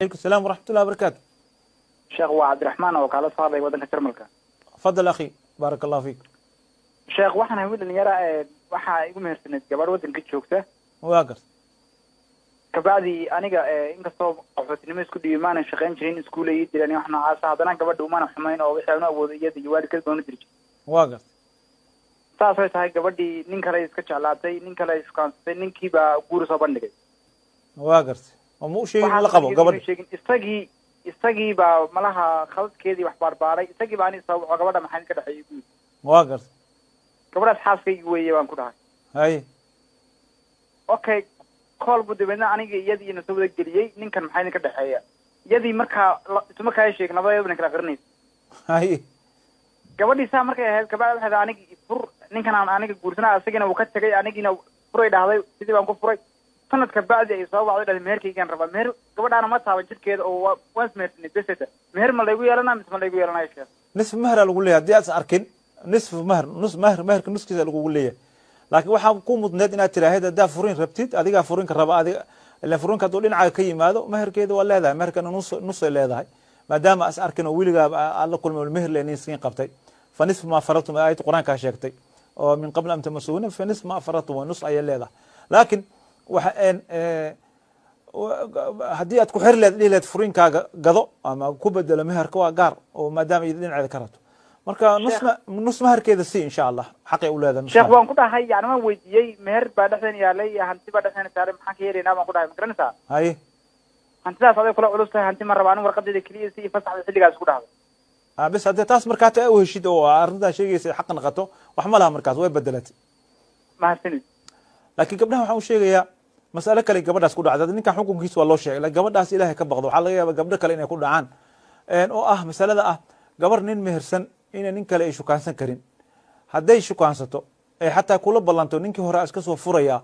Alaykum salaam waraxmat ullahi wabarakaatu. Sheekh, waa Cabdiraxmaan oo kaala soo hadlay waddanka Jarmalka. Fadal akhi, baaraka Allahu fiik. Sheekh, waxaan ahay wiil dhalinyara ee waxaa igu mehersaneyd gabadh waddanka joogta. Waa garta. Kabacdi aniga inkastoo qaxootinimo isku dhiibay, maanan shaqayn jirin, iskuul ay ii direen iyo wax noocaasa, haddana gabadha umana xumayn oo wixii aan u awooday iyada iyo waalidkeed baan u diri jiray. Waa garta. Saasay tahay, gabadhii nin kale iska jeclaatay, nin kale ay shukaansaday, ninkii baa guuri soo bandhigay. Waa garta, oo ma u sheegin in la qabo gabadha? Sheegin. Isagii baa malaha khaladkeedii wax baarbaaray. Isagii baa ani soo waco, "Gabadha maxaa idinka dhexeeyay?" guuri. Waa garta. "Gabadhaas xaaskaygi weeye," baan ku dhahay. Haye. Okay, call buu dabeedna aniga iyadii na soo wada geliyey, "Ninkan maxaa idinka dhexeeya?" Iyadii markaa isuma kaya sheegin, labadayaduna kala qarinaysa. Haye. Gabadhii saa markay ahayd, kabacdi waxay dhahay, "Anigi fur, ninkan aan aniga guursanaa." Isagina wuu ka tegay, anigiina furay dhahday. Sidii baan ku furay. Sanad kabacdi ay soo wacday, dhahday, "Meherkaygaan rabaa." Meher gabadhaana ma taaban jidhkeeda oo waan ismehersanay beseta. Meher ma laygu yeelanaa mise ma laygu yeelanayo, sheekh? Nisf mahra lagu leeyahay. Haddii aad is arkin, nisf mahr, nus mahr, meherka nuskiisa lagugu leeyahay. Laakiin waxaa ku mudneed inaad tiraahid, haddaa furin rabtid, adigaa furinka raba adiga. Ilan furinka hadduu dhinacaaga ka yimaado, meherkeeda waa leedahay, meherkana nus nusay leedahay, maadaama as arkin oo weligaaba aad la kulmay, meher le nin qabtay. Fa nisfu maa faradtum, aayadda Qur-aankaa sheegtay oo min qabli an tamasuhuna, fa nisfu maa faradtum, waa nus ayay leedahay. Laakiin waxa haddii aad ku xiri leed, dhihi leed furinkaaga gado ama ku bedelo meherka, waa gaar oo maadaama iyada dhinaceeda ka rabto. Marka nusna nus meherkeeda si insha Allah xaqay u leedahay nus Sheekh, meher. Waan ku dhahay, yani waan weydiiyey, meher baa dhexdeen yaalay, hanti baa dhexdeena saaray, maxaan ka yeelaynaa baan ku dhahay, ma garanaysaa? Haye. "Hantidaas aday kula culus tahay, hanti ma raba anigu, warqadeeda keliya si fasaxda," xilligaas ku dhahday. Bes haddee taas markaa ta u heshid oo arrintaa sheegaysa xaq naqato, wax ma laha, markaas way bedelatay. Mahadsanid. Laakiin gabdhaha waxaan u sheegayaa mas'alo kale. Gabadhaas ku dhacday, ninkan xukunkiisa waa loo sheegay, lakin gabadhaas Ilaahay ka baqdo. Waxaa laga yaaba gabdho kale inay ku dhacaan, oo ah masalada ah gabar nin mehersan inay nin kale ay shukaansan karin. Hadday shukaansato ee xataa kula ballanto, "Ninkii hore iska soo furaya,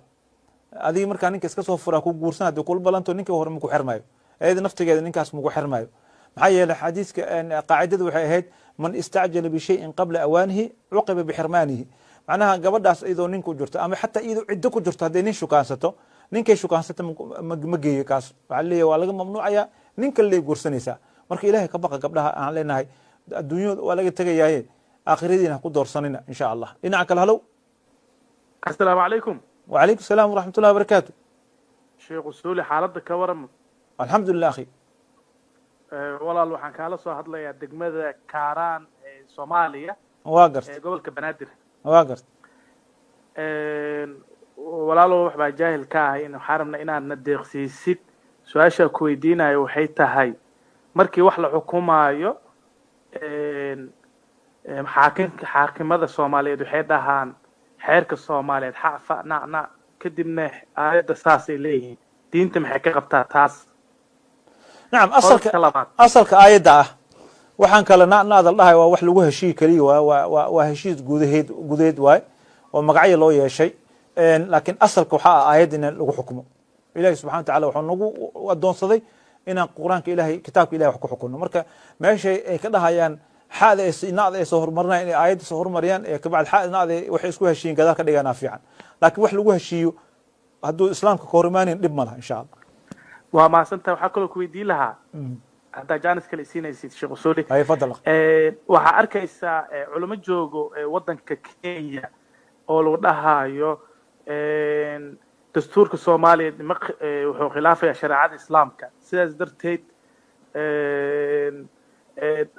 adigi markaa ninka iska soo fura ku guursan," hadii kula ballanto, ninkii hore maku xirmayo, iyada naftigeeda ninkaas maku xirmayo. Maxaa yeelay xadiiska qaacidada waxay ahayd: man istacjala bishayin qabla awaanihi cuqiba bixirmaanihi. Macnaha gabadhaas iyadoo nin ku jirto ama xataa iyadoo ciddo ku jirto, hadday nin shukaansato, ninkay shukaansato ma geeyo kaas. Waxaa leeyahy waa laga mamnuucaya, nin kale lay guursanaysaa. Marka Ilahay ka baqa, gabdhaha aan leenahay, adduunyada waa laga tegayaaye, aakhiradiina ha ku doorsanina insha Allah. Dhinaca kale, halow. Asalaamu calaykum. Wacalaykum salaam waraxmat ullahi wabarakaatu. Sheekh Usuuli, xaaladda ka waran? Alxamdulilah, akhi. Walaal, waxaan kaala soo hadlayaa degmada Kaaraan ee Soomaaliya. Waa garta. Ee gobolka Banaadir. Waa garta. Walaalow, wax baa jaahil ka ahay in waxaan rabnaa inaadna deeqsiisid. Su-aashaa ku weydiinayo waxay tahay, markii wax la xukumaayo, xaakimka, xaakimada Soomaaliyeed waxay dhahaan xeerka Soomaaliyeed xafa na na, kadibna aayadda saasay leeyihiin. Diinta maxay ka qabtaa taas? Nacam, asalka Qodobka labaad. Asalka aayadda ah, waxaan kale naadal dhahay waa wax lagu heshiiy keliya, waa heshiis gudaheed waay oo magacyo loo yeeshay. Laakiin asalka waxaa ah aayadda in lagu xukumo. Ilahi subxana wa tacala wuxuu nagu adoonsaday inaan Qur-aanka Ilahay, kitaabka Ilahay wax ku xukunno. Marka meeshay ay ka dhahayaan xaada ay nacda ay soo horumarinayan, inay aayadda soo horumariyaan ee kabacdi xaada nacda waxay isku heshiiyin gadaal ka dhiganaa fiican. Laakiin wax lagu heshiiyo hadduu Islaamka ka hor imaanayn, dhib ma laha insha Allah. Waa mahadsantahay. Waxaa kaloo ku weydiin lahaa, haddaa jaanis kale isiinaysid, Sheekh Usuuli. Hay, fadal. Waxaa arkaysaa culimo joogo waddanka Kenya oo lagu dhahayo dastuurka Soomaaliya wuxuu khilaafayaa shareecada Islaamka, sidaas darteed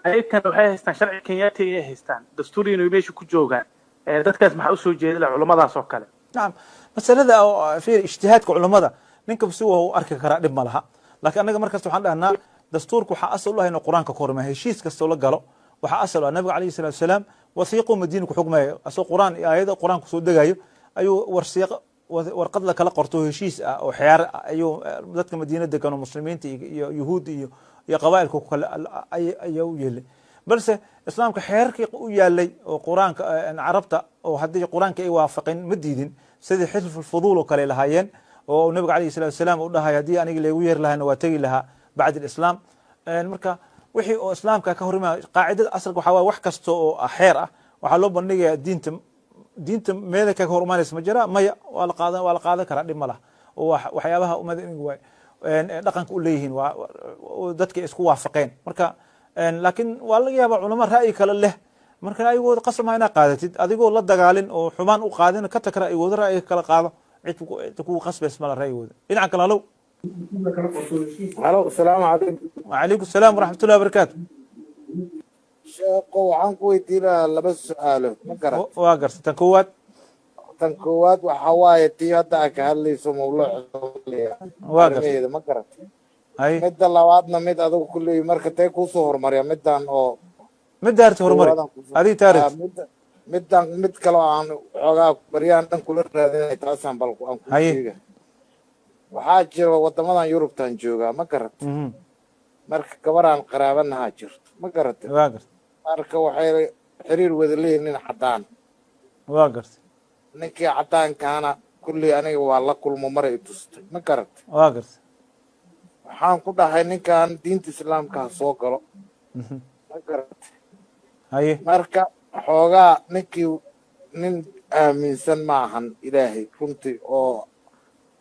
ayagana waxay haystaan sharci Kenyaati ayay haystaan, dastuur inay meesha ku joogaan. Dadkaas maxaa usoo jeedi laha, culamadaas oo kale? Nacam, masalada oo fiir ijtihaadka culamada, ninka si waa u arki karaa, dhib ma laha. Laakiin annaga markasta waxaan dhahnaa dastuurka waxaa asal u ah inuu Qur-aanka ka hormaya. Heshiis kastoo la galo waxaa asal u ah Nabiga calayhi salatu wasalaam wasiiqo Madiina ku xugmayo, asagoo Qur-aan iyo aayada Qur-aan kusoo degayo ayuu warsiiq, warqad la kala qorto heshiis ah oo xeer ah ayuu dadka Madiina degan oo muslimiinta iyo Yuhuud iyo qabaa'ilka ku kale ayaa u yeelay. Balse Islaamka xeerkii u yaalay oo Qur-aanka Carabta oo haddii Qur-aanka ay waafaqin ma diidin, sidii xilfu fuduul oo kale lahaayeen oo Nabiga calayhi salatu wasalaam uu dhahay, "Haddii aniga laygu yeeri lahayna waa tegi lahaa bacd alislaam." Marka wixii oo Islaamka ka hor imaaya, qaacidada asalka waxaa waye wax kasta oo xeer ah waxaa loo bandhigayaa diinta. Diinta meela kaga hor imaanaysa ma jira? Maya, waa la qaadan karaa, dhib ma laha, oo waxyaabaha ummada waay. dhaqanka u leeyihiin, waa dadka isku waafaqeen. Marka laakiin waa laga yaabaa culamo ra'yi kale leh. Marka ra'yigooda qasab maa inaad qaadatid, adigoo la dagaalin oo xumaan u qaadin, ka tag ra'yigooda, ra'yiga kala qaado. Cid kugu qasbays mala ra'yigooda. Dhinaca kale, halow. Halo, asalaamu calaykum. Wacalaykum salaam waraxmatullahi wabarakaatu. Sheeko, waxaan ku weydiinayaa laba su-aalo, ma garat? Waa garta. Tan koowaad? Tan koowaad waxa waaye tii hadda aad ka hadlayso, mawluuca Soomaaliya Waa garta. arrimaheeda, ma garat? Hay. Midda labaadna mid adigu kulley, marka tee kuusoo hormarya middan oo mid daarti horumari. Koowaadaan kusoo Adiga taarit. Middan mid kale oo aan xoogaa baryahan dhan kula raadinay, taasaan bal aan kuu Haye. sheega. Waxaa jira wadamadan Yurubtan joogaa, ma garat? Marka gabaraan qaraabanahaa jirto, ma garat? Waa garta. Marka waxay xiriir wada leeyihin nin caddaan. Waa garta. Ninkii caddaankaana kulley aniga waa la kulmo, maray i tustay, ma garat? Waa garta. Waxaan ku dhahay ninkan diinta islaamka ha soo galo, ma garat? Haye. Marka xoogaa ninkii nin aaminsan ma ahan Ilaahay runtii, oo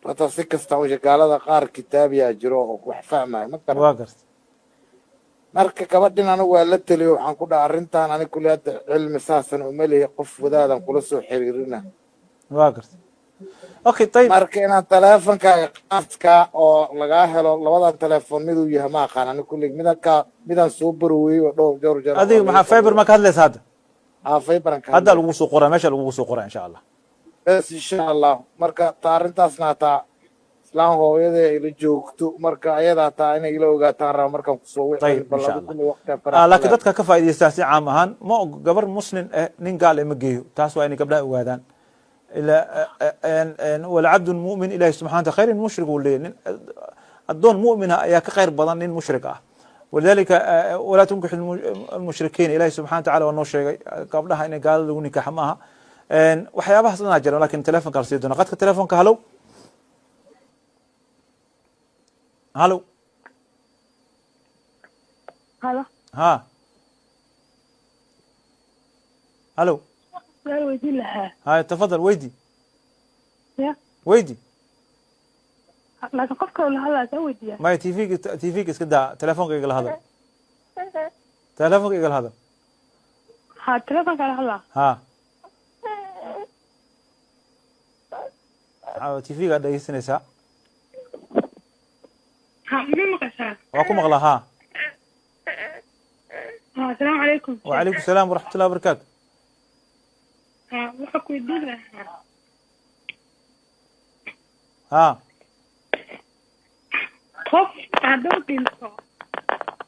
hataa si kasta u gaalada qaar kitaabiyaa jiro oo wax fahmaya, ma garat? Waa garta. Marka gabadhin anigu waa la teliyo, waxaan ku dhaha arrintan aniga kulli hadda cilmi saasan uma lihi, qof wadaadan kula soo xiriirina. Waa garta, okay, tayib. Marka inaan taleefonkaaga qaaska oo lagaa helo, labadan telefoon miduu yahay ma aqaan ani kulli, midanka midaan soo baroweyey oo dhowr jeer jeer. Adiga maxaa, Viber ma ka hadlaysa hadda? Haa, Viberan ka Hadda hadlaya. Lagugu soo qoraa, meesha lagugu soo qoraa, insha Allah. Bes, insha Allah. Marka ta arrintaasna hataa islaan hooyadee ila joogto, marka ayada hataa inay ila ogaataan raba markaan kusoo wixin. Tayib. Bal Insha adu Allah. Kulli waqtiga Laakiin dadka ka faa'iidaystaan si caam ahaan ma og, gabar muslim eh nin gaal eh ma geeyo. Taas waa inay gabdhaha ogaadaan. Ilaa walcabdu mu'min, Ilahi subxana wataala khayr min mushrik uu leeyahy, nin addoon mu'mina ayaa ka khayr badan nin mushrik ah. Walidalika walaa tunkixu almushrikiin, Ilahi subxana wataala waa noo sheegay gabdhaha inay gaalada lagu nikaaxa ma aha. Waxyaabahaas dhanaa jira, lakin telefonka la sii doona, qadka telefonka. Halow, halow. Halo. Ha, halow. Su'aal weydiin lahaa. Hay, tafadal, weydi. Ya. Weydi. Laakiin qofka la hadlaya saa weydiiyaa. Maya, tvga, tvga iska daa, telefonka igala hadal, telefonka igala hadal. Ha, telefonka la hadlaa. Ha, tvga dhegeysanaysaa. Ha, ma maqashaa? Waa ku maqlaa, ha. Ha, asalaamu calaykum. Wacalaykum salaam waraxmat ullahi wabarakaatu. Ha, waxaa ku weydiin lahaa. Ha. Qof hadduu dhinto,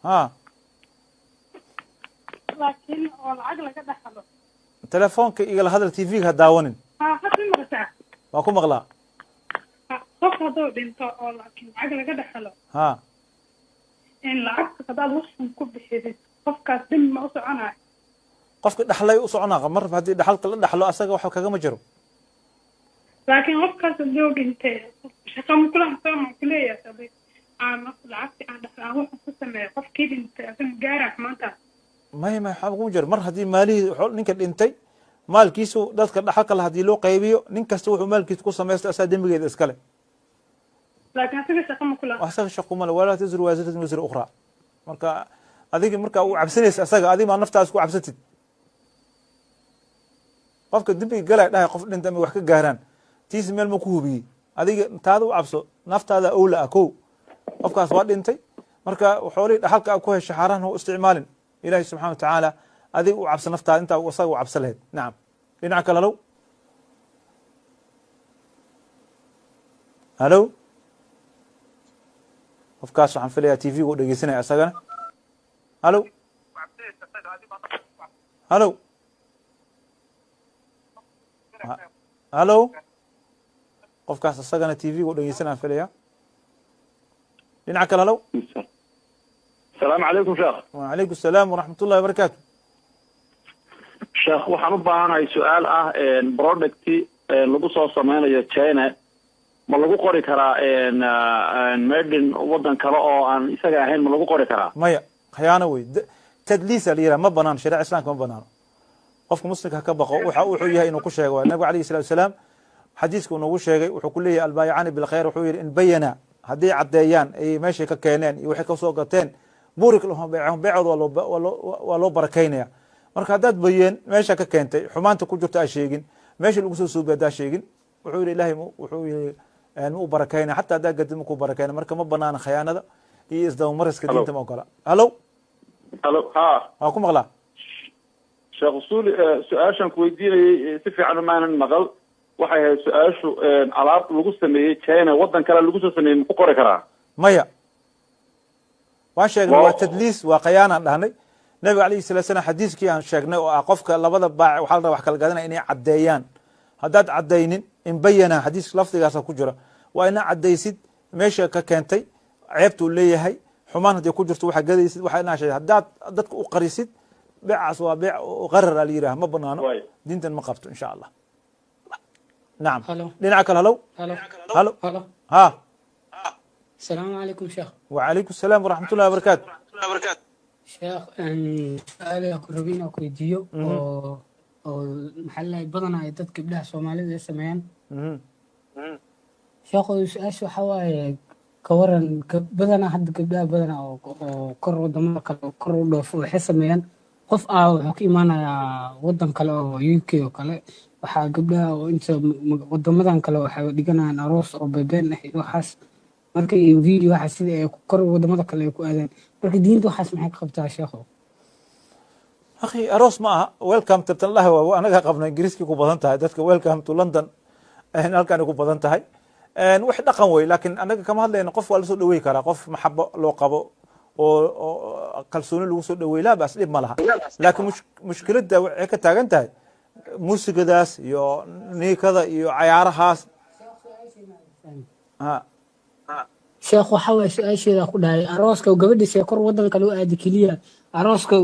Ha. laakiin oo lacag laga dhaxlo. Telefonka igala hadal, tvga ha daawanin. Ha, had ma maqashaa? Waa ku maqlaa. Ha, qof hadduu dhinto oo laakiin lacag laga dhaxlo, Ha. in lacagta hadaad waxun ku bixidid, qofkaas dembi ma u soconayo? Qofka dhaxlay u soconaa. Mar haddii dhaxalka la dhaxlo, asaga wax kagama jiro. Laakiin qofkaas hadduu dhintay, shaqa ma kula soo ma kuleeyahay sabi aan lacagti aan dhaxlo aan waxun ku sameeyo, qofkii dhintay asaga gaara maanta? Maya, maya, waxba kuma jiro. Mar haddii maalihii ninka dhintay maalkiisu dadka dhaxalka la haddii loo qaybiyo, nin kasta wuxuu maalkiisa ku samaysto asaa dembigeeda iskale. Laakiin asaga shaqa ma kula. Wax asaga shaqo male. Walaa taziru waasiratun wisra ukhraa. Marka adigi marka u cabsanaysa asaga, adig maa naftaas ku cabsatid? Qofka dembiga galaya dhahay qof dhinta ama wax ka gaaraan, tiis meel ma ku hubiyey? Adiga taada u cabso, naftaada owla ah. Kow, qofkaas waa dhintay, marka xoolihii dhaxalka a ku hesha xaaraan ha u isticmaalin. Ilahi subxana watacaala adiga u cabso naftaada intaa asaga u cabso lahayd. Nacam. Dhinaca kale, halow, halow. Qofkaas waxaan filayaa tv ga u dhegeysanaya isagana. Halow, halow, halow. Qofkaas isagana tv ga u dhegeysanaya filaya. Dhinaca kale, halow. Asalaamu calaykum, sheekh. Wacalaykum asalaam waraxmat ullahi wabarakaatu. Sheekh, waxaan u baahanahay su-aal ah, product lagu soo sameynayo China, ma lagu qori karaa made in waddan kale oo aan isaga ahayn? Ma lagu qori karaa? Maya, khiyaano wey, tadliisa la yiraha, ma banaan. Shariica islaamka ma banaano. Qofka muslimka ha ka baqo waxa wuxuu yahay inuu ku sheego. Nabiga alayhi salatu wasalaam xadiiska uu noogu sheegay wuxuu ku leeyahay albaayicaani bilkhayr, wuxuu yihi in bayana Haddii caddeeyaan ay meeshay ka keeneen iyo waxay kasoo gateen, burik lahum beycahum, beecooda waa loo barakaynaya. Marka haddaad bayeen meesha ka keentay, xumaanta ku jirto aa sheegin, meesha lagu soo suubay haddaa sheegin, wuxuu yihi Ilahay, wuxuu yihi ma u barakaynaya, xataa haddaa gadid ma ku barakaynaya. Marka ma banaana khiyaanada iyo isdabamariska. Hello. Diinta ma ogola. Hallo. Halo, ha. Waa ku maqlaa. Sheekh Usuuli, su-aashaan ku weydiinayay si fiican maanan maqal. Waxay ahayd su-aashu, alaab lagu sameeyey China, waddan kale lagu soo sameeyey, ma ku qori karaa? Maya, waan sheegnay. Waa tadliis, waa khayaanaan dhahnay. Nabiga alayhi salatu salam xadiiskii aan sheegnay oo ah qofka labada baac waxaa la rabaa wax kala gadanaya inay caddeeyaan. Haddaad caddaynin, in bayana, xadiis lafdigaasa ku jira, waa ina caddaysid meesha ka keentay, ceebtuu leeyahay, xumaan hadday ku jirto waxaa gadaysid, waxaa inaa sheegay. Haddaad dadka u qarisid, beecaas waa beec qarar a la yidhaha, ma banaano. Diintan ma qabto, insha Allah. Nacam. Hello. Dhinaca kale, halow. Hello. Halo. Hello. Ha. السلام عليكم شيخ. وعليكم السلام ورحمة الله وبركاته. Sheekh, su-aal ku rabay inaan ku weydiiyo oo maxaa la dhahay, badanaa ay dad gabdhaha Soomaalida ay sameeyaan. Sheekhu, su-aasha waxaa waaye, ka waran badanaa hadda gabdhaha badanaa oo kor wadamada kale oo kor u dhoofo waxay sameeyaan, qof ah wuxuu ka imaanayaa wadan kale oo UK oo kale, waxaa gabdhaha oo inta wadamadan kale waxay dhiganayaan aroos oo bebeen ah iyo waxaas, marka iyo video waxa sida ay kor wadamada kale ay ku aadaan. Marka diinta waxaas maxay ka qabtaa, sheekhu? Akhi, aroos ma aha. Welcome tabtan laha waa anaga qabna, Ingiriiskii ku badan tahay dadka, welcome to London halkan ku badan tahay, wax dhaqan wey. Laakiin anaga kama hadlayno. Qof waa lasoo dhawey karaa, qof maxabo loo qabo oo kalsooni lagu soo dhaweey, laa bas, dhib ma laha. Laakiin mushkiladda waxay ka taagan tahay muusigadaas iyo niikada iyo cayaarahaas, ha. Sheekh, waxa waaye su-aasheeda ku dhahay, arooska gabadhiisa kor wadan kale u aadi keliya, arooska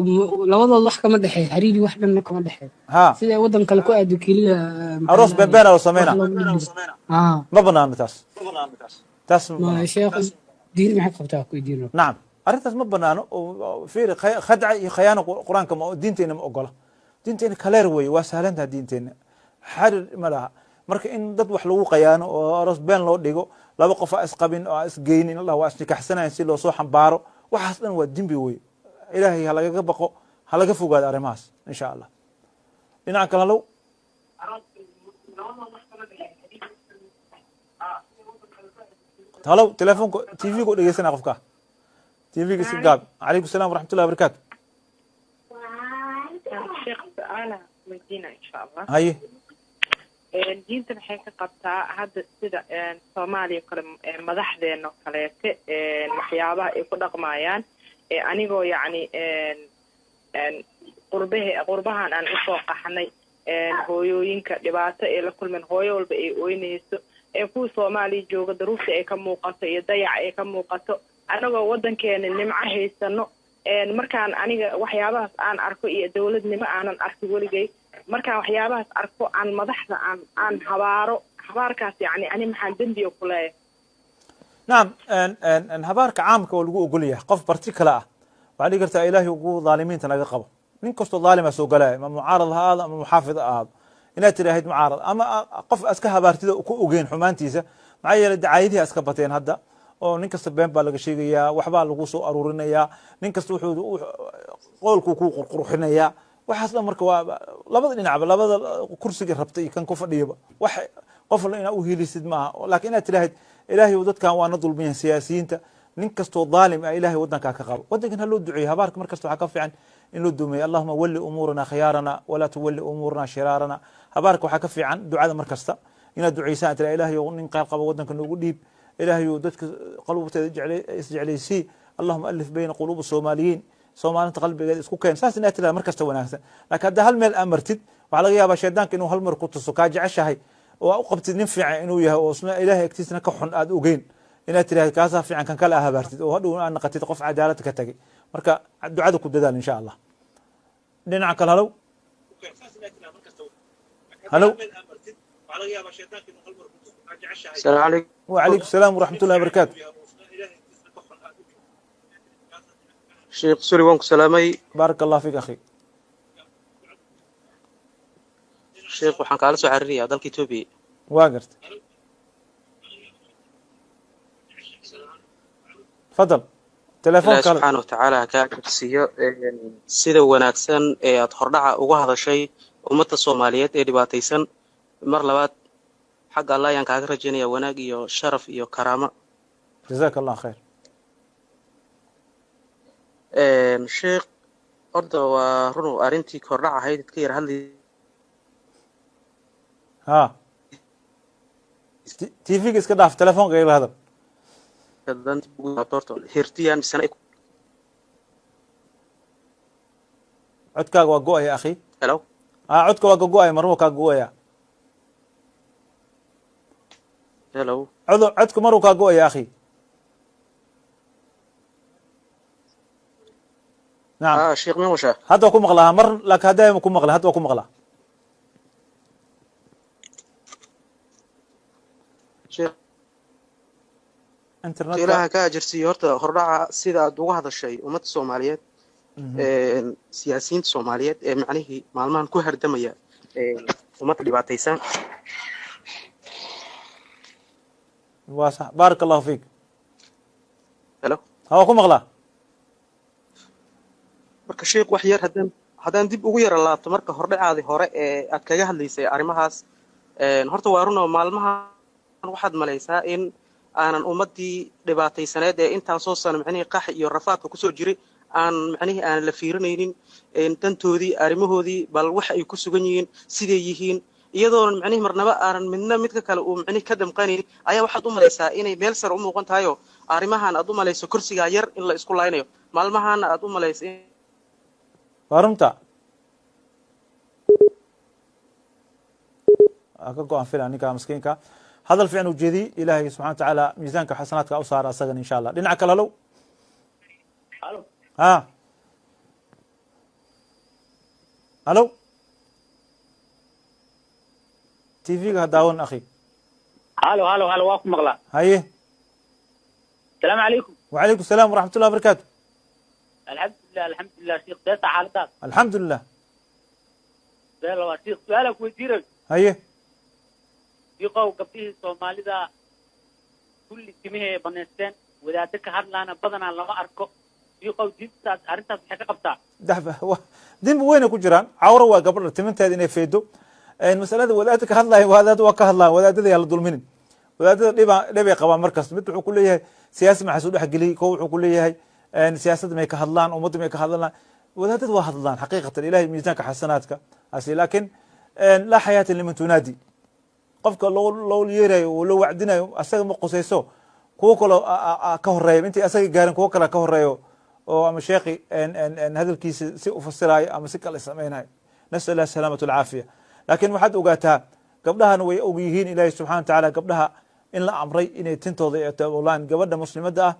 labadood wax kama dhexeeyo, xiriiri wax dhanna kama dhexeeyo, sida wadan kale ku aadi keliya, maxaa aroos la beenbeen loo wax sameyna. looga dhigi Ma banaano taas, taas ma ma banaano. Sheekh, diin maxay qabtaa ku weydiino? Nacam, arrintaas ma banaano. Fiiri, khadca iyo khayaano Qur-aanka ma, diinteena ma ogola. Diinteena kaleer weeye, waa sahlantaha diinteena, xarir ma laha. Marka in dad wax lagu khayaano oo aroos been loo dhigo, laba qof aa isqabin oo aa isgeynin, Allah waa isnikaxsanayan si loo soo xambaaro, waxaas dhan waa dembi weye. Ilaahay ha lagaga baqo, ha laga fogaado arrimahaas, insha Allah. Dhinaca kale, halow. Halow, telefoonka TV-ga u dhegeysana qofka, TV-ga iska gaab. Calaykum salaam waraxmatullahi wabarakaatu. Sheekh, su-aala weydiina, insha Allah. Haye. Diinta maxay ka qabtaa hadda sida Soomaaliya kale, madaxdeena oo kaleete, waxyaabaha ay ku dhaqmayaan, anigoo yacni qurbahe qurbahan aan usoo qaxnay, hooyooyinka dhibaato ay la kulmeen, hooyo walba ay ooynayso, ee kuwa Soomaaliya jooga daruufta ay ka muuqato iyo dayaca ay ka muuqato, anagoo wadankeena nimco haysano, markaan aniga waxyaabahaas aan arko iyo dowladnimo aanan arkin weligay, markaan waxyaabahaas arko aan madaxda aan habaaro, habaarkaas yacni ani maxaan dembiga ku leeyahay? Nacam, habaarka caamka waa lagu ogol yahay. Qof particular ah waxaa dhigi kartaa Ilaahay ugu dhaalimiinta naga qabo. Nin kastoo dhaalima soo galaya, ama mucaarad ha ahaado ama muxaafid ha ahaado, inaad tiraahid mucaarad ama qof iska habaartida ku ogeyn xumaantiisa. Maxaa yeelay dacaayadihii iska bateen hadda oo nin kasta been baa laga sheegayaa, waxbaa lagu soo aruurinayaa, nin kasta wuxuu qowlkuu ku qurqurxinayaa, waxaas dhan. Marka waa labada dhinacba, labada kursiga rabta iyo kan ku fadhiyaba, wax qof inaa u helisid maaha. Laakiin inaad tiraahid Ilaahay dadkan waa na dulmiyan siyaasiyiinta, nin kastoo dhaalim ah Ilahay wadankaa ka qabo, wadankan ha loo duceeyo. Habaarka mar kasta waxaa ka fiican in loo dumeeyo: allahuma walli umuurana khiyaarana walaa tuwalli umuurana shiraarana. Habaarka waxaa ka fiican ducada, mar kasta inaad duceysaan, tira Ilaahay nin qaar qaba wadanka noogu dhiib, Ilaahay dadka qalubteeda isjeclaysii, allahuma alif bayna quluub soomaaliyiin, Soomaalinta qalbigeeda isku keen. Saas inaad tirahda mar kasta wanaagsan. Laakiin haddaa hal meel amartid, waxaa laga yaabaa shaydaanka inuu hal mar ku tuso kaa jeceshahay oo aa u qabtid nin fiican inuu yahay oo isna Ilaahay agtiisna ka xun aad ogeyn, inaad tirahid kaasaa fiican, kan kale a habaartid oo hadhow aad naqatid qof cadaalad ka tagay. Marka ducada ku dadaal, insha Allah. Dhinaca kale, halow, halow. السلام عليكم. وعليكم السلام ورحمة الله وبركاته. Sheekh Suri, waan ku salaamay. بارك الله فيك أخي. Sheekh, waxaan kaala soo xiriirayaa dalka Etoobiya. Waa garta. Tafadal, telefoon Ilaahi kale. Subxaana watacaala ha kaa ajarsiiyo sida wanaagsan ee aad hordhaca uga hadashay ummadda Soomaaliyeed ee dhibaataysan. Mar labaad xagga Allah ayaan kaaga rajaynaya wanaag iyo sharaf iyo karaamo. Jazaaka Allah khayr. Sheekh, horta waa run arrintii kordhac ahayd ka yar hadli. Ha, TV-ga iska dhaaf, telefoonka igala hadal. Horta hirtiyaan misana. Codkaaga waa go-aya, akhi. Hello? Ah, codka waa ka go-aya, marmuu kaa go-aya. Hello? Codka maruu kaa go-aya, akhi. Nacam. Ah, sheekh, min washaa? Hadda waa ku maqlaa mar, laakiin hadda ma ku maqla. Hadda waa ku maqlaa. Sheekh, internetka. Ilaaha ka ajarsiiyo horta hordhaca sida aad uga hadashay ummadda Soomaaliyeed, siyaasiyiinta Soomaaliyeed ee macnihii maalmahan ku hardamaya ummadda dhibaataysan. Waa sax, baaraka Allahu fiik. Hello? Ha, waa ku maqlaa. Marka sheekh, wax yar haddaan dib ugu yara laabto marka hordhacaadii hore ee aad kaga hadlaysay arrimahaas, horta waa run oo maalmahan waxaad malaysaa in aanan ummaddii dhibaataysaneed ee intaan soo sano macnihii qax iyo rafaadka kusoo jiray aan macnihii aanan la fiirinaynin dantoodii, arrimahoodii, bal wax ay ku sugan yihiin, siday yihiin, iyadoona macnihii marnaba aanan midna midka kale uu macnihii ka damqanaynin ayaa waxaad u malaysaa inay meel sare u muuqan tahayoo arrimahan aad u malayso kursigaa yar in la isku laynayo maalmahaana aad u malayso. Waa runta. Waa ka go-an filan ninka miskiinka. Hadal fiican uu jeediyey. Ilaahay subxana wa tacaala miisaanka xasanaadka u saara asagan, insha Allah. Dhinaca kale, halow. Ha, halow. TV-ga ha daawan, akhi. Halo, halo, halo, waa ku maqlaa. Haye. Asalaamu calaykum. وعليكم السلام ورحمة الله وبركاته. Alxamdulilah, alxamdulilah, sheekh, seeta xaaladaas? الحمد لله. Beel waa sheekh, su-aala ku weydiinay. Haye. Shiikow, gabdhihii Soomaalida kulli timihii ay banaysteen, wadaado ka hadlaana badanaa lama arko. Shiikow, diintaas arrintaas maxay ka qabtaa? Dembi weyna ku jiraan. Cawro waa gabadha timinteeda inay feedo. Masalada wadaadda ka hadlayan, wadaadda waa ka hadlayan. Wadaadada yaa la dulminin. Wadaadada dhiba dhibay qabaan markasta. Mid wuxuu ku leeyahay siyaasi maxaa soo dhexgeliyey, ko wuxuu ku leeyahay siyaasadda may ka hadlaan, ummadda may ka hadlaan. Wadaadada waa hadlaan xaqiiqatan, Ilahay miisaanka xasanaadka asi, laakiin laa xayaata liman tunaadi. Qofka loo yeerayo oo loo wacdinayo asaga ma qusayso. Kuwo kaloo ka horeeya intay asaga gaarin, kuwo kale ka horeeyo oo ama sheekhi hadalkiisa si u fasiraayo ama si kale samaynayo. Nasal Allah salaamatu alcaafiya. Laakiin waxaad ogaataa gabdhahan way og yihiin Ilaahi subxana wa tacaala gabdhaha in la amray inay tintooda ictaabulaan. Gabadha muslimadda ah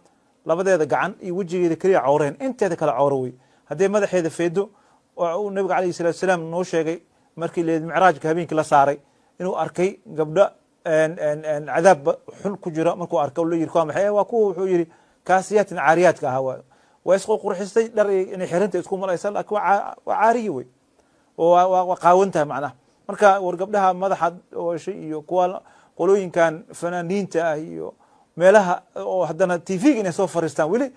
labadeeda gacan iyo wejigeeda keliya cawreen, inteeda kale cawro wey. Haddii madaxeeda feedo oo uu nabiga calayhi salatu wasalaam noo sheegay markii leed micraajka habeenkii la saaray inuu arkay gabdho cadaab xun ku jira, markuu arkay la yiri, "Kuwa maxay?" "Waa kuwa," wuxuu yiri, kaasiyaatin caariyaadka ahaa. Waa isku qurxistay dhar inay xirinta isku malaysa, laakiin waa caariyi wey oo waa qaawan tahay macnaha. Marka war gabdhaha madaxa ooshay iyo kuwa qolooyinkan fanaaniinta ah iyo meelaha oo haddana TV-ga inay soo fariistaan, weli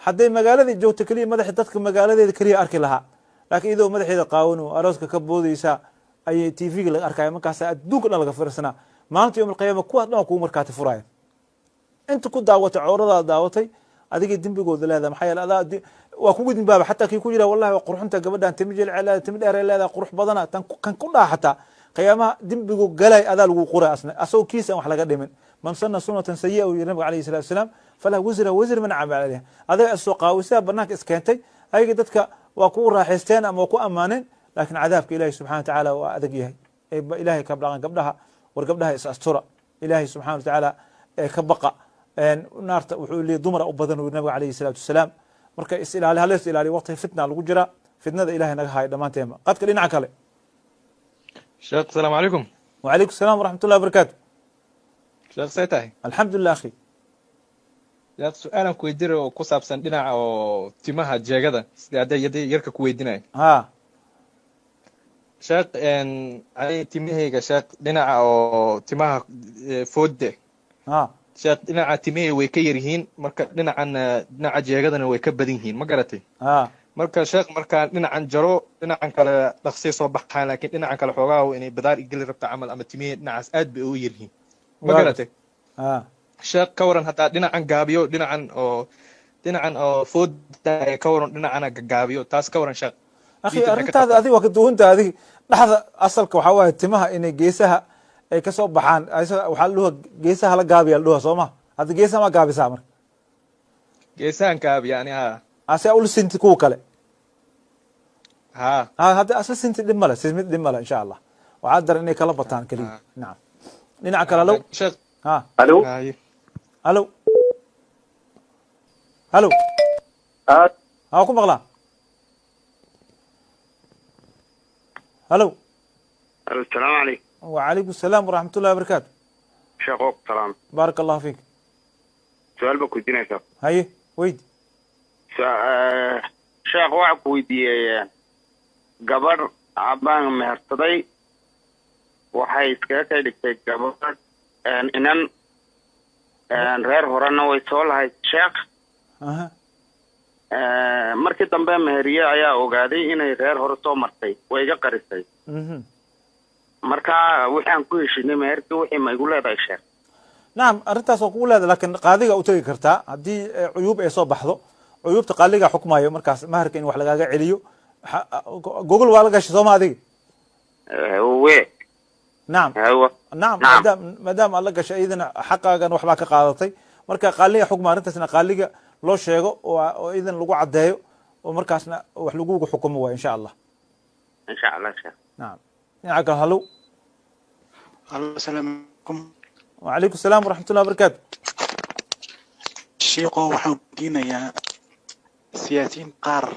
hadday magaalada joogto keliya madaxa dadka magaaladeeda keliya arki lahaa, laakiin iyadoo madaxeeda qaawan oo arooska ka boodeysa ayay TV-ga laga arkaya. Markaasa adduunka dhan laga fiirsanaa. Maalinta yowm alqiyaama kuwaas dhan waa kugu markaati furaya. Inta ku daawatay cawradaada daawatay, adigay dembigooda leedahay. Maxaa yeele adaa waa kugu dimbaaba. Xataa kii ku jira, "Wallahi waa qurxunta gabadhan, timi jilce leedahay, timi dheer leedahay, qurux badana," tan kan ku dhaha xataa qiyaamaha dembigu galay adaa lagu qoray, asna asagoo kiisa aan wax laga dhimin. Man sana sunatan sayi'a, uu yiri nabiga calayhi salatu wasalaam, falah wisra wisr man camala calayha. Adiga is soo qaawisaa banaanka iskeentay, ayaga dadka waa ku raaxaysteen ama waa ku ammaaneen, laakiin cadaabka Ilahi subxana wa tacaala waa adag yahay. Ee Ilahay ka dhaqan gabdhaha. War gabdhaha is astura, Ilahay subxana wa tacaala ee ka baqa. Naarta wuxuu leeyahy dumara u badan, uu yiri nabiga calayhi salaatu wasalaam. Marka is ilaali, hala is ilaaliyo. Waqti fitna lagu jira, fitnada Ilahay naga haayo dhammaanteema. Qadka dhinaca kale. Sheekh, asalaamu calaykum. وعليكم السلام ورحمة الله وبركاته. Sheekh, see tahay? الحمد لله أخي. Sheekh, su-aalan ku weydiinaya oo ku saabsan dhinaca oo timaha jeegada sida hadday yaday yarka ku weydiinaya. Ha. Sheekh, ani timahayga, sheekh, dhinaca oo timaha foodde ha. Sheekh, dhinaca timihii way ka yar yihiin, marka dhinacan dhinaca jeegadana way ka badan yihiin, ma garatay? Marka sheekh, markaan dhinacan jaro, dhinacan kale dhaqsay soo baxaan, laakiin dhinacan kale xoogaa inay badaar igeli rabta camal, ama timihii dhinacaas aad bay ugu yar yihiin, ma garatay? Sheekh, ka waran haddaa dhinacan gaabiyo, dhinacan oo fooda ka waran, dhinacana gagaabiyo, taas ka waran sheekh? Akhi, arrintaada adiga waa ka duwanta. Adiga dhexda asalka waxaa waaye timaha inay geesaha ay kasoo baxaan. Waxaa la dhuha geesaha la gaabiya la dhuha, soo ma? Hadda geesaha ma gaabisaa marka? Geesahan gaabiya ani, ha. Ase ula sinti kuwa kale? Ha. Ha, hadda asla sinti dhib male, simid dhib male, insha Allah. Waxaa daran inay kala bataan keliya. Nacam, dhinaca kale, alow. Sheekh. Ha. Alo. Alo, halo. Ha, ku maqlaa. Halo. السلام عليكم. وعليكم السلام ورحمة الله وبركاته. sheekh, oo salaam. بارك الله فيك. Su-aal baa ku weydiinaya, sheekh. Haye, weyd. Sheekh, waxaa ku weydiiyey gabadh baan mehersaday, waxay iskaga kay dhigtay gabadh inan reer horena way soo lahayd, sheekh. Markii dambe meheriye ayaa ogaaday inay reer hore soo martay, way iga qarisay. Marka waxaan ku heshinay meherkii, wixii ma igu leedahay, sheekh? Nacam, arrintaas waa kugu leedahay, laakiin qaadiga u tegi kartaa haddii cuyuub ay soo baxdo. Cuyuubta qaaliga xukmayo markaas maharka in wax lagaaga celiyo. Gogol waa la gashay, sooma adiga? We. Nacam. Hawa. Nacam, maadaama aad la gashay, iyadana xaqaagan waxbaa ka qaadatay. Marka qaaliga xukma arrintaasna, qaaliga loo sheego oo idan lagu caddeeyo oo markaasna wax lagugu xukumo waay, insha Allah. Insha Allah, sheekh. Nacam, dhinaca kale, hallow. Alo, asalaamu calaykum. وعليكم السلام ورحمة الله وبركاته. Shiiqo, waxaan weydiinayaa siyaasiyiin qaar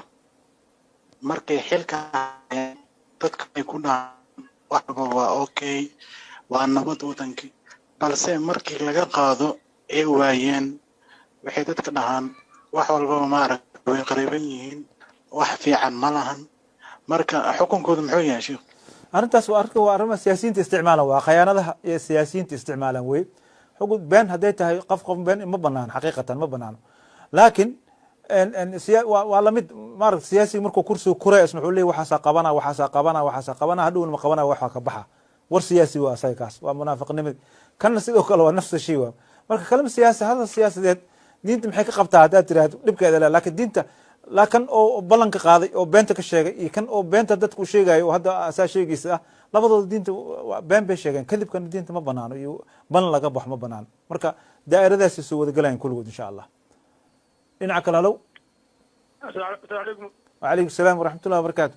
markay xilka hayaan dadka ay ku dhahaan wax walba waa okay, waa nabad wadankii, balse markii laga qaado ee waayeen waxay dadka dhahaan wax walbaba maaragta way qariban yihiin, wax fiican ma lahan. Marka xukunkooda muxuu yahay, shiikh? Arrintaas waa arrinka, waa arrimaha siyaasiyiinta isticmaalan, waa khayaanadaha iyo siyaasiyiinta isticmaalan wey. Xukun been hadday tahay, qof been ma banaano, xaqiiqatan ma banaano, laakiin waa lamid maaragta siyaasiga markuu kursiga kuray isna wuxuu leeyahy waxaasaa qabana, waxaasaa qabana, waxaasaa qabana, hadhowna ma qabana, waxaa ka baxa. War siyaasi waa asaga, kaas waa munaafiqnimadi. Kanna sidoo kale waa nafsa shay. Waa marka kalama siyaasi, hadal siyaasadeed diinta maxay ka qabtaa haddaad tiraahdo, dhibkeeda le, laakiin diinta laa kan oo ballanka qaaday oo beenta ka sheegay iyo kan oo beenta dadku sheegayo oo hadda asaa sheegaysa ah, labadooda diinta been bay sheegeen. Kadibkana diinta ma banaano iyo ballan laga baxo ma banaano. Marka daa'iradaasi soo wada gelayan kulligood, insha Allah. Dhinaca kale, halow. السلام عليكم. وعليكم السلام ورحمة الله وبركاته.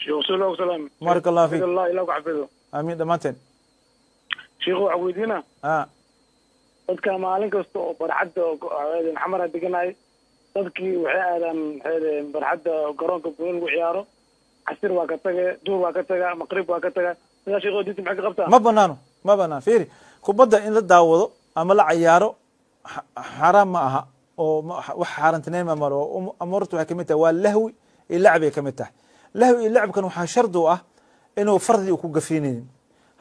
sheekh, soo salaam. بارك الله فيك. Allah ilaah ku xafido. Amiin, dhammaanteen. Sheekh, waxaan weydiinaa dadka maalin kasta oo barxadda Xamara deganaay, dadkii waxay aadaan, maxay ahaydeen, barxadda garoonka banooni lagu ciyaaro. Casir waa ka taga, duur waa ka taga, maqrib waa ka taga. Sidaa, sheekh, diinta maxay ka qabtaa? Ma banaano, ma banaano. Fiiri, kubadda in la daawado ama la cayaaro xaaraam ma aha oo wax xaaraantinimo ma malo. Amuurta waxay kamid tahay waa lahwi iyo lacbay kamid tahay. Lahwi iyo lacbkan waxaa shardi u ah inuu fardi uu ku gafinaynin.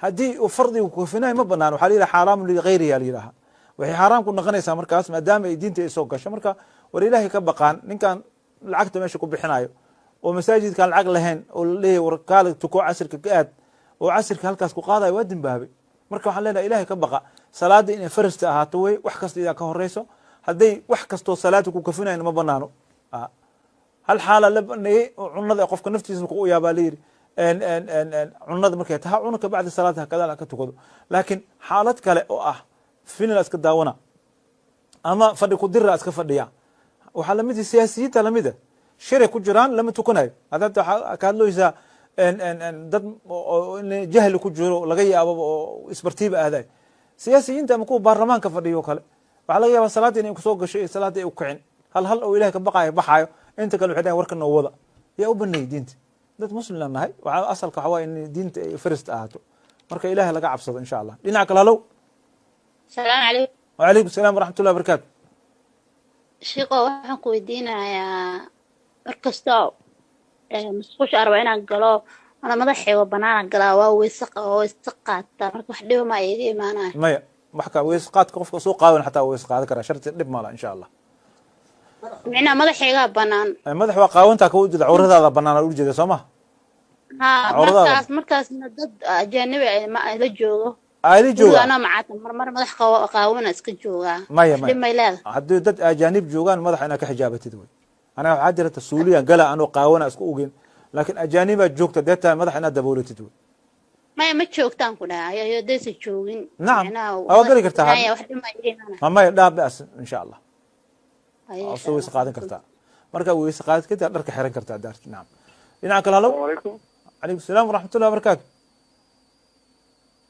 Haddii uu fardiga ku gafinayo ma banaano, waxaa la yidhaha xaaraamu ligayrihi la yidhaha. Waxay xaaraam ku noqonaysaa markaas maadaama ay diinta ay soo gasho. Marka war Ilaahay ka baqaan ninkan lacagta meesha ku bixinayo oo masaajidkaan lacag lahayn oo laleeyahay war kaala tuko, casirka ka aad oo casirka halkaas ku qaadayo, waa dembaabay. Marka waxaan leenahay Ilaahay ka baqa. Salaada inay farasta ahaato wey, wax kasta idaa ka horeyso. Hadday wax kastoo salaada ku kafinayn ma banaano. Hal xaala la baneeyey oo cunada qofka naftiisa markuu u yaabaa la yidhi cunada markay tahay ha cuno, kabacdi salaada hakadaal ha ka tukado. Laakiin xaalad kale oo ah filin iska daawana ama fadhi ku dira iska fadhiya, waxaa lamid siyaasiyiinta lamida shiray ku jiraan, lama tukanayo. Hadda waxaa ka hadlaysaa dad oo in jahli ku jiro laga yaababa oo isbartiiba aaday siyaasiyiinta ama kuwa baarlamaanka fadhiyo kale, waxaa laga yaabaa salaada inay kusoo gasho iyo salaada ay u kicin. Hal hal oo Ilahay ka baqaayo baxaayo, inta kale waxay dhahayan warka noo wada. Yaa u baneeyey diinta? Dad muslim aan nahay. Waxaa asalka waxaa waaye in diinta ay first ahaato. Marka Ilahay laga cabsado, insha Allah. Dhinaca kale, halow. السلام عليكم. وعليكم السلام ورحمة الله وبركاته. Shiiqo, waxaan ku weydiinayaa mar kasta musqusha arba inaan galo ana madaxayga banaana galaa, waa weyse oo weyse qaataa, marka wax dhiba ma iiga imaanaya? Maya, Wax ka weys qaadka qofka soo qaadan xataa weys qaadan karaa, sharti dhib mala insha Allah. Micnaha madaxaygaa banaan. Madax waa qaawantaa ka ujeeda, cawradaada banaan aa ujeeda, soo ma? Haa. Cawradaada. Markaasna dad ajaanibi ah ma la joogo. Aali guriga jooga. Anaa macaata marmar madax qaawana iska joogaa. Maya. Wax dhib Maya. may leedahay? Haddii dad ajaanib joogaan, madaxa inaad ka xijaabatid wey. Anaga waxaa jirta suuliyan gala anoo qaawana isku ogeyn, laakiin ajaanibaa joogta dee tahay, madaxa inaad daboolatid wey. Maya, ma joogtaan ku dhahay, haddaysan joogin. Nacam. Micnaha waa geli kartaa. maya, wax dhib ma imaana. Ma maya, dhaa bas insha Allah. Haye, waa insha soo weyse Allah. qaadan kartaa. Markaa weyse qaadid kadib dharka xiran kartaa daarti. Nacam, dhinaca kale. Halo. Alaykum. Calaykum salaam waraxmatullahi wabarakaatu.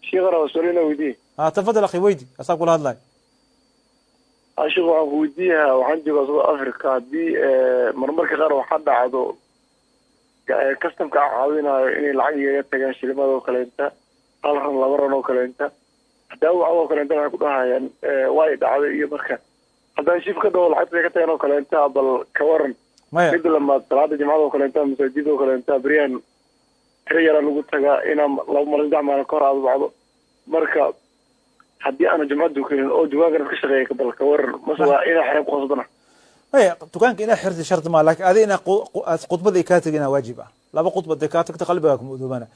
Sheekh, raba su'aal inaan weydiiye. Ha, tafadal akhi, weydi, asaa kula hadlay. Sheekh, waxaan ku weydiiyaa, waxaan joogaa South Africa. Haddii marmarka qaar waxaa dhacdo customka aan caawinayo inay lacag igaga tagaan, shilimada oo kaleenta, 1 rand, 2 rand oo kaleenta, hadaa wacdo oo kaleenta waxay ku dhahayaan waa i dhacday. Iyo marka haddaan shif ka dhaho lacagta ka tagaan oo kaleenta, bal ka waran? Maya. Midda lamaad, salaada jimcada oo kaleenta masaajida oo kaleenta beryahan tiro yaraa lagu tagaa, inaan 2 maalin 3 maalin ka hor aad wacdo. Marka haddii aanu jumcad dukanin oo dukaankan ka shaqeeya, bal ka waran? Mase waa inaa xiran ku khasbana? Maya, dukaanka inaa xirti shardi maa, laakiin adi inaa aad khudbada ay kaa tegin waajib ah. Laba khudba dee kaa tagta, qalbigaa kuma udoobana.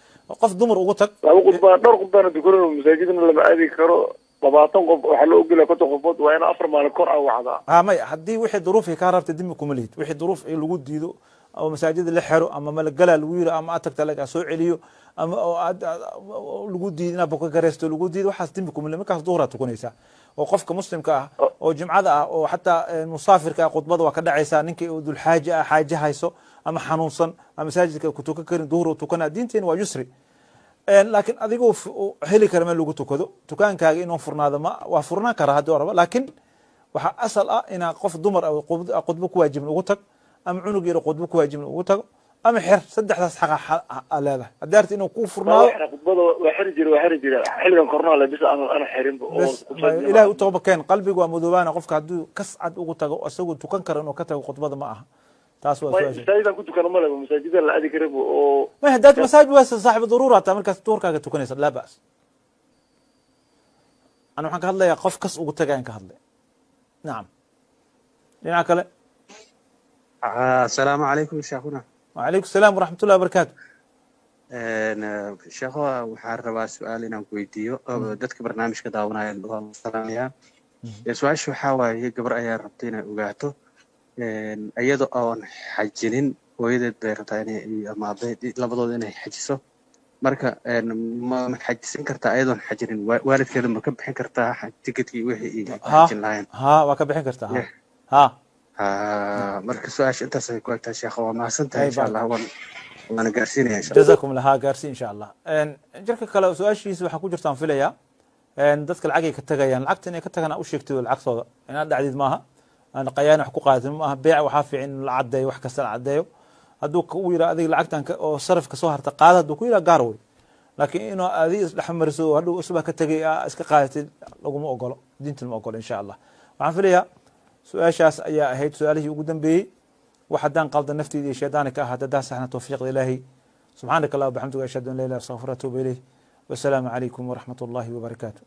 Qof dumar ugu tag. Laba khudbaa, dhowr khudbaana dukanin, masaajidna lama aadi karo. 20 qof waxaa loo ogolaya, 50 qofood, waa inaa 4 maalin kor aan wacdaa. Ha, maya, haddii wixii duruuf ay kaa rabta dembi kuma lihid. Wixii duruuf ay lagu diido oo masaajida la xero ama malagala lagu yiro ama aad tagta lagaa soo celiyo ama oo aad lagu diido inaad boka gareysto lagu diido, waxaas dembi kuma lihid. Markaas duhuraad tukanaysaa. Oo qofka muslimka ah oo jimcada ah oo xataa musaafirka ah, khudbada waa ka dhacaysaa. Ninkii oo dulxaaje ah, xaaje hayso ama xanuunsan ama masaajidka ku tukan karin, duhur uu tukanaa. Diinteena waa yusri. Laakiin adigoo heli kara meel lagu tukado, dukaankaaga inuu furnaado ma waa furnaan karaa haddii rabo, laakiin waxaa asal ah inaa qof dumar ah khudbo ku waajibin ugu tag, ama cunug yar khudbo ku waajibin ugu tago, ama xer. Saddexdaas xaqa leedahay haddii arti inuu kuu furnaado. Waa xira khudbada, waa xiri jira xilligan corona le bis aan ana xirinba oo bes Ilaahay u tooba keen, qalbigu waa madoobaana. Qofka hadduu kas cad ugu tago isagoo tukan kara, inuu ka tago khudbada ma aha. Taas waa su-aasha. Masaajidaan ku tukano male, masaajida la aadi karinba oo. Ma haddaad masaajid waa saaxibu daruura hataa, markaas duhurkaaga tukanaysa, laa ba's. Ana waxaan ka hadlayaa qof kas ugu tagayaan ka hadlay. Nacam, dhinaca kale. Asalaamu calaykum, sheekhuna. Wacalaykum salaam waraxmat ullahi wabarakaatu. Sheekho, waxaan rabaa su-aal inaan ku weydiiyo. Oo dadka barnaamijka daawanaya waan salaamayaa. Su-aasha waxaa waaye, gabar ayaa rabta inay ogaato, iyada oon xajinin hooyadeed bay rabtaa inay ama aabaheed labadooda inay xajiso. Marka ma xajisan kartaa ayadoon xajinin? Waalidkeeda ma ka bixin kartaa tikidkii wixii ay ku Ha. xajin lahayn? Ha, waa ka bixin kartaa, ha ha. Marka su-aasha intaas ay ku egtahay, sheekha, waa mahadsan tahay. Ay, insha Allah waana gaarsiinaya insha Allah. Jazakum allah, ha gaarsiin insha Allah. Jirka kale su-aashiisa waxaa ku jirtaan filayaa dadka lacagay ka tagayaan. Lacagta inay ka tagaan u sheegtid oo lacagtooda inaad dhacdid maaha, aan qayaan wax ku qaadatin maaha. Beec waxaa fiican in la caddeeyo, wax kasta la caddeeyo. Hadduu u yidhaa adiga lacagtan oo sarifka soo harta qaada, hadduu ku yidhaa gaar wey, laakiin inuu adiga isdhex mariso oo hadhow usbaa ka tegay aa iska qaadatid laguma ogolo, diinta lama ogolo insha Allah. Waxaan filayaa su-aashaas ayaa ahayd su-aalihii ugu dambeeyey. Wax haddaan qaldan nafteyda iyo shaydaani ka ahaata, haddaan saxna tawfiiqda Ilaahay. Subxaanaka Allah bixamdiga, ashhadu an la ilaha illa anta, astaghfiruka wa atuubu ilayh. Wasalaamu calaykum waraxmat ullahi wabarakaatu.